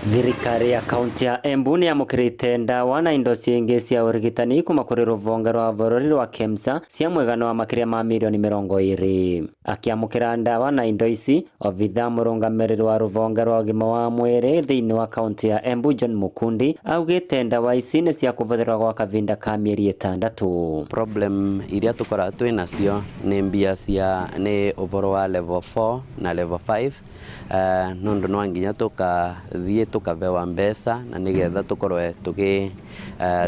Thirikari ya kaunti ya Embu nĩ yamũkĩrĩte ndawa na indo cingĩ cia ũrigitani kuma kũrĩ rũhonge rwa bũrũri rwa KEMSA cia mũigana wa makĩria ma mirioni 20. Akĩamũkĩra ndawa na indo ici, obitha mũrũgamĩrĩri wa rũhonge rwa ũgima wa mwĩrĩ thĩinĩ wa kaunti ya Embu John Mukundi augĩte ndawa ici nĩ cia kũhũthĩrwo gwa kahinda ka mĩeri 6. Problem iria tukoragwo twĩ nacio nĩ mbia cia nĩ ũhoro wa level 4 na level 5, nundu no nginya tukathiĩ tukabewa mbeca na nigetha tukorwe tuki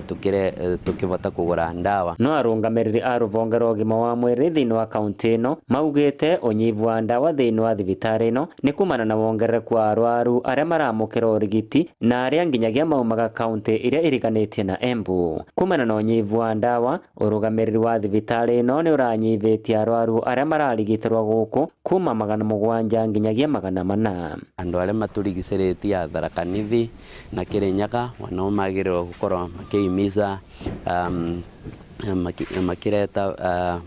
tukire tukivota kugura ndawa. No arũgamĩrĩri a rũhonge rwa ũgima wa mwĩrĩ thĩinĩ wa kaunti ĩno maugĩte ũnyivu wa ndawa thĩinĩ wa thibitarĩ ĩno nĩ kumana na wongerereku wa arwaru arĩa maramũkĩra ũrigiti na arĩa nginyagia maumaga kaunti iria iriganĩtie na Embu. Kumana na ũnyivu wa ndawa, ũrũgamĩrĩri wa thibitarĩ ĩno nĩ ũranyivĩtie arwaru arĩa mararigitĩrwo gũkũ kuma 700 nginyagia 400. Andu aria maturigiciritie a Tharaka Nithi na Kirinyaga nao magĩrĩirwo gũkorwo makĩhimiza makĩreta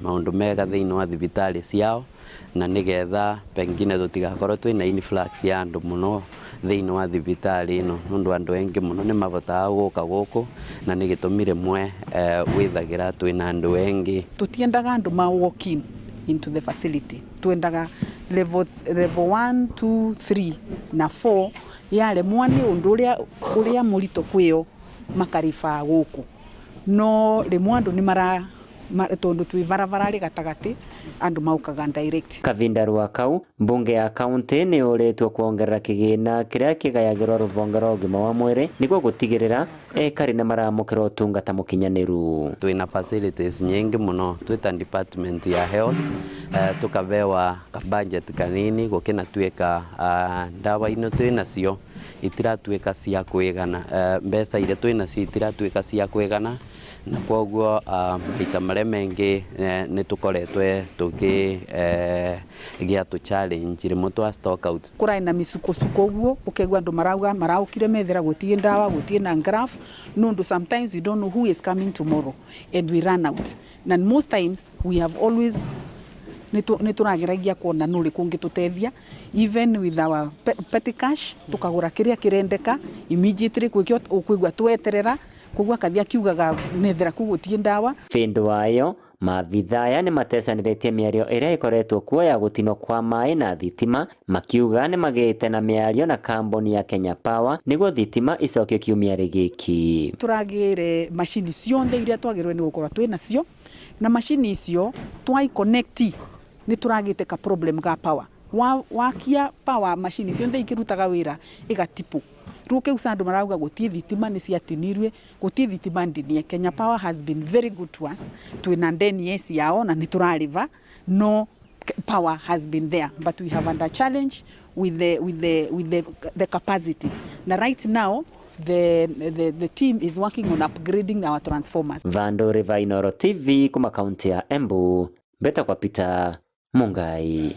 maũndũ mega thĩinĩ wa thibitarĩ ciao, na nĩgetha pengine tũtigakorwo twĩna influx ya andũ mũno thĩinĩ wa thibitarĩ ĩno, nĩũndũ andũ aingĩ mũno nĩ mahotaga gũka gũkũ, na nĩ gĩtũmi rĩmwe wĩthagĩra twĩna andũ aingĩ. Tũtiendaga andũ ma walk in into the facility, twendaga level 1, 2, 3 na 4 yaremwo nĩ ũndũ ũrĩa mũritũ kwĩo makaribaa gũkũ, no rĩmwe andũ nĩ mara tondũ twĩ barabara rĩ gatagatĩ andũ maukaga direct. Kavinda rwa kau, mbunge ya kaunti nĩ yũrĩtwo kuongerera kĩgĩna kĩrĩa kĩgayagĩrwo rũhonge rwa ũgima wa mwĩrĩ nĩguo gũtigĩrĩra ekari nĩ maramũkĩra ũtungata mũkinyanĩru. Twĩna facilities nyingĩ mũno twĩta department ya health, tukabewa ka budget kanini gũkĩnatuĩka ndawa ino twĩnacio itiratuĩka cia kwĩgana, mbeca iria twĩnacio itiratuĩka cia kwĩgana, na koguo maita marĩa maingĩ nĩ tũkoretwe tũkĩ gĩa tũ challenge rĩmwe twa stock out. Kũraĩ na mĩsukosuko ũguo ũkaigua andũ marauga maraũkire methera gũtirĩ ndawa, gũtirĩ na graph, nũndũ sometimes you don't know who is coming tomorrow and we run out, na most times we have always nĩ tũrageragia kuona nũ ũrĩkũ ũngĩtũteithia even with our petty cash, tukagũra kĩrĩa kĩrendeka immediately, gwĩkĩo ũkũigua tweterera koguo akathi akiugaga nethera kũu gũtirĩ ndawa. Bĩndũ wayo maabithaa aya nĩ matecanĩrĩtie mĩario ĩrĩa ĩkoretwo kuo ya gũtinwo kwa maĩ na thitima, makiuga nĩ magĩte na mĩario na kambuni ya Kenya Power nĩguo thitima icokio kiumia gĩkĩ. Tũragĩre macini cionthe iria twagĩrĩirwo nĩ gũkorwo twĩ nacio, na macini icio twai connect nĩ tũragĩte ka problem ga power. Wakia power macini cionthe ikĩrutaga wĩra ĩgatipũ. Rĩu kĩu andũ marauga gũtirĩ thitima nĩ ciatinirwe, gũtirĩ thitima ndinie. Kenya Power has been very good to us, twĩna ndeni yes yao na nĩ tũrarĩva, no power has been there, but we have under challenge with the capacity, na right now the team is working on upgrading our transformers. Vandu River, Inooro TV, kuma kaunti ya Embu, Mbeta kwa Peter Mungai.